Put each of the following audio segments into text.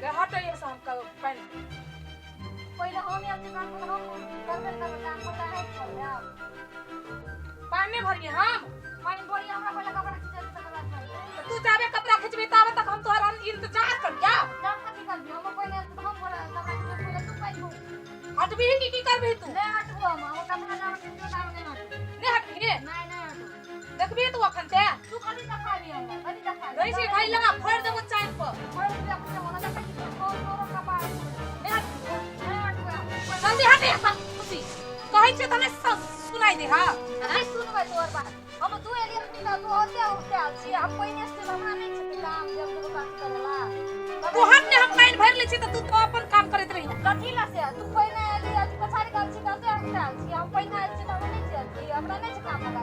गे हट एहिसँ हम पानि। पहिले हम आयल छी घर पर, हम करबे ने करबै काम, पता है करबै आब। पानि नहि भरिए हम? पानि भरिए, हमरा पहिले कपड़ा खींचै दे, तकर बाद भरिए। तऽ तू जाबे कपड़ा खिचबी ताबे तक हम तोहर इंतजार करिया। काम कथी करबी? हम पहिले आयल छी तऽ हम कपड़ा खींचबै, पहिले तू पानि भर। हटबी कि की करबी तू? नहि हटबो हम, हम कपड़ा जाबे खींचबो ताबे नहि हटबो। नहि हटबी? नहि, नहि हटबो। देखबी तू अखन ते? तू कथी देखाबी हमरा? कथी देखाबी? रहै छी घाई लगा फोड़ि देबो चानि पर। फोड़ि देबो अपने, ओना देखै छी तोर तोरो कपार। नहि हटबी? नहि हटबो हम। जल्दी हटे खुशी। कहै छियै तऽ नहि सुनाइ दे। हा, नहि सुनबै तोहर बात। हम तू एलियै हन तऽ तू ओते उठते आयल छी, हम पहिने से हमरा नहि छै काम जे हम तोरो काज करेला। तू हट ने, हम पानि भरि लै छी तऽ तू तो अपन काम करैत रही। कथी ला से? तू पहिने एली, अथी पछाड़ी गेल छी तऽ ओते उठते आयल छी। हम पहिने आयल छी तऽ हमरा नहि छै अथी, हमरा नहि छै काम लगा।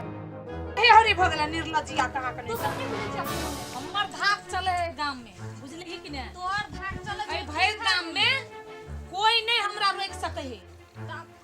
हे हरी भऽ गेलै निर्लज्जिया कहाँ के। तू कथी बुझै छी अपने? हमर धाक चले है गाम में, बुझलिही कि ने? तोहर धाक चले एहि भरि गाम में कोई नहीं हमरा रोकि सकै है।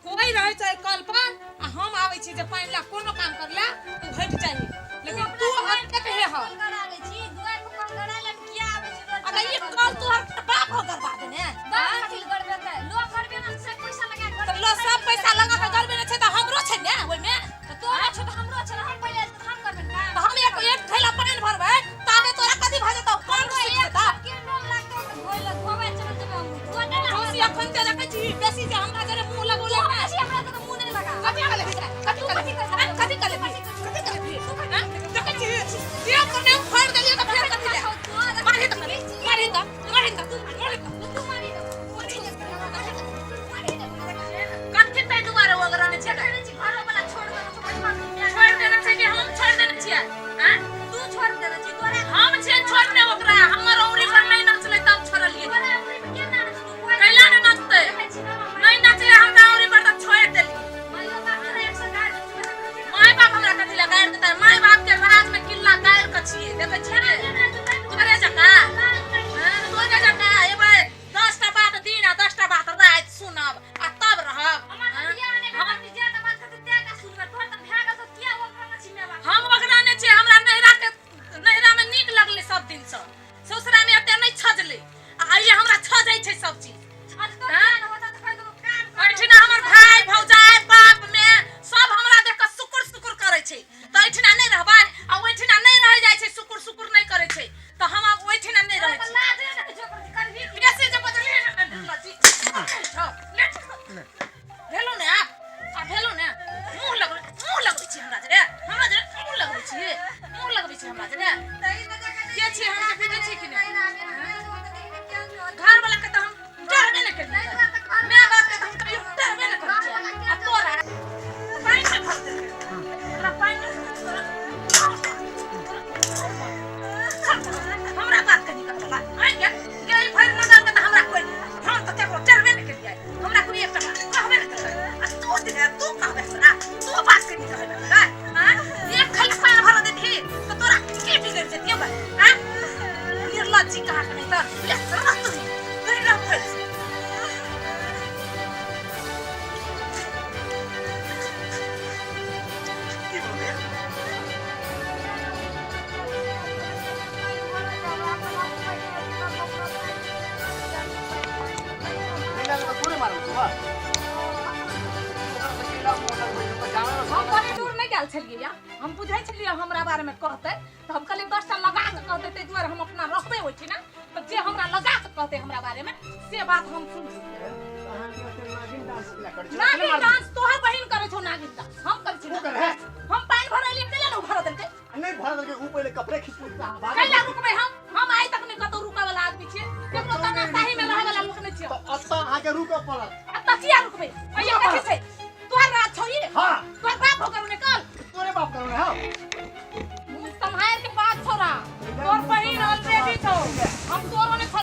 कोई रहै छै कल पर आ हम आबै छी जे पानि ला कोनो काम करला तू हटि जाही, लेकिन तू हटके हे हर। गड़ा लै छी दुआर पर, कल गड़ा ले किया आबै छी रोज? अगर ई कल तोहर बाप हो गरबा देने? बाप कथी लए गड़बेतै? लोग गड़बे ने छै, पैसा लगा के। तऽ लो सब पैसा लगा के गरबे ने छै तऽ हमरो छै ने ओहिमे? तऽ तोरो छौ तऽ हमरो छै ने, हम पहिले आयल छी तऽ हम करबै ने काम। तऽ हम एक एक थैला पानि भरबै ताबे तोरा कथी भऽ जेतौ? कल हमरो सुखि एक जेतौ। के लोग लागतौ तऽ धोइ लए धोबै चलि जेबै हम। धोते ने हमरा। झूसी अखन ते देखै छी बेसी जे हमरा जरे मुँह लगौले तू ने। बेसी हमरा तऽ मुँह नहि लगा। कथी कऽ लेबही? कथी कऽ लेबही? कथी कऽ लेबही? कथी कऽ लेबही? देखै छी जे कोने फाड़ि देलियै तऽ फेर कथी ले मारही तऽ मारही तऽ मारही तऽ मारही तऽ। तू मारी दे, मारी दे, मारी दे। कथी ताहि दुआरे ओगरने छियै? घरो वाला छोड़ देने छौ, छोड़ि देने छै कि हम छोड़ि देने छियै? आँय? तू छोड़ देने छी तोरा। हम छियै छोड़ने ओकरा, हमर औरी पर नहि नचलै तब छोड़लियै। तोरा औरी पर के नाचै तू? कोइ कैला ने नचतै? देखै छी ने। नहि नचलै हमरा औरी पर तऽ छोड़ि देलियै। माइयो बाप तोरा एक सौ गारि दै छौ। माय बाप हमरा कथी लए गारि देतै? माय बाप के राज में किल्ला गारि के छियै, देखै छियै तोरे जकाँ? हँ, तोरे जकाँ एबै 10टा बात दिन आ 10टा बात राति सुनब आ तब रहब? हमर हँ? बियाह नहि भेल, हम जे बात करतै तें सुनबै। तोहर तऽ भए गेल तऽ किया ओकरा छी माय बाप? हम ओकरा नहि छियै। हमरा नैहरा के नैहरा में नीक लगलै सब दिनसँ, ससुरा में एते नहि छजलै आ आइए हमरा छजै छै सब चीज। छजतो हँ? किया ने होता तऽ कहि देबो काम कर। एहिठिना हमर भाय भौजाइ बाप में सब हमरा देख कऽ सुकुर सुकुर करै छै तऽ एहिठिना नहि रहबै? आ ओहिठिना नहि रहै जाइ छै, सुकुर सुकुर नहि करै छै तऽ हम आब ओहिठिना नहि रहै तऽ छी। लाज नहि रहै छौ ओकर करबी? बेसी जे बजलियै ने निर्लज्जी, ले, भेलौ ने आब? आ भेलौ ने? मुँह लगबै, मुँह लगबै छी हमरा जरे, हमरा जरे मुँह लगबै छी, मुँह लगबै छी हमरा जरे। के छी हम जे बुझै छी कि नहि? घर वाला के तऽ हम डरबे नहि केलियै, माय बाप के तऽ हम कहियो डरबे नहि करै छियै आ तोरा पानि नहि भर देलकै। तोरा पानि नहि तोरा, हमरा बात कनी करबला आइ के गे भरि नगर में तऽ हमरा कोइ, हम तऽ केकरो डरबे नहि केलियै, हमरा कोइ एकटा बात कहबे नहि केलकै आ तू दे तू कहबे हमरा, तू बात कनी कहबे हमरा? आँ, एक खाली पानि भर देती तऽ तोरा की बिगड़ि जेतियै बे? आँ, निर्लज्जी कहाँ के नहीं तऽ ले रह तू, तू रह फैल से। की बोलबै? नहि लागल तऽ थोड़े मारब तोहर। ओकरा से केला मुँह लगबै छै, तऽ जानै हम बड़ी दूर नहि गेल छलियै या, हम बुझै छलियै हमरा बारेमे कहतै तऽ हम कहलियै 10टा लगा कऽ कहतै, ताहि दुआरे हम अपना रहबै ओहिठिना तऽ जे हमरा लगा कऽ कहतै हमरा बारेमे से बात हम सुनबै। अहाँके ओते नागिन डांस किया करै छी? नागिन डांस तोहर बहिन करै छौ नागिन डांस, हम करै छी? तू करे है? हम पानि भरैलियै, कैला ने उ भरऽ देलकै? नहि भरऽ देलकै, ऊ पहिले कपड़े खींचू। कैला रुकबै हम? हम आइ तक नहि कतौ रुकऽ वाला आदमी छियै, केकरो तानाशाही मे रहै वाला लोक नहि छियै। तऽ एतऽ अहाँके रुकऽ पड़त। एतऽ किया रुकबै? अइया कथी छै?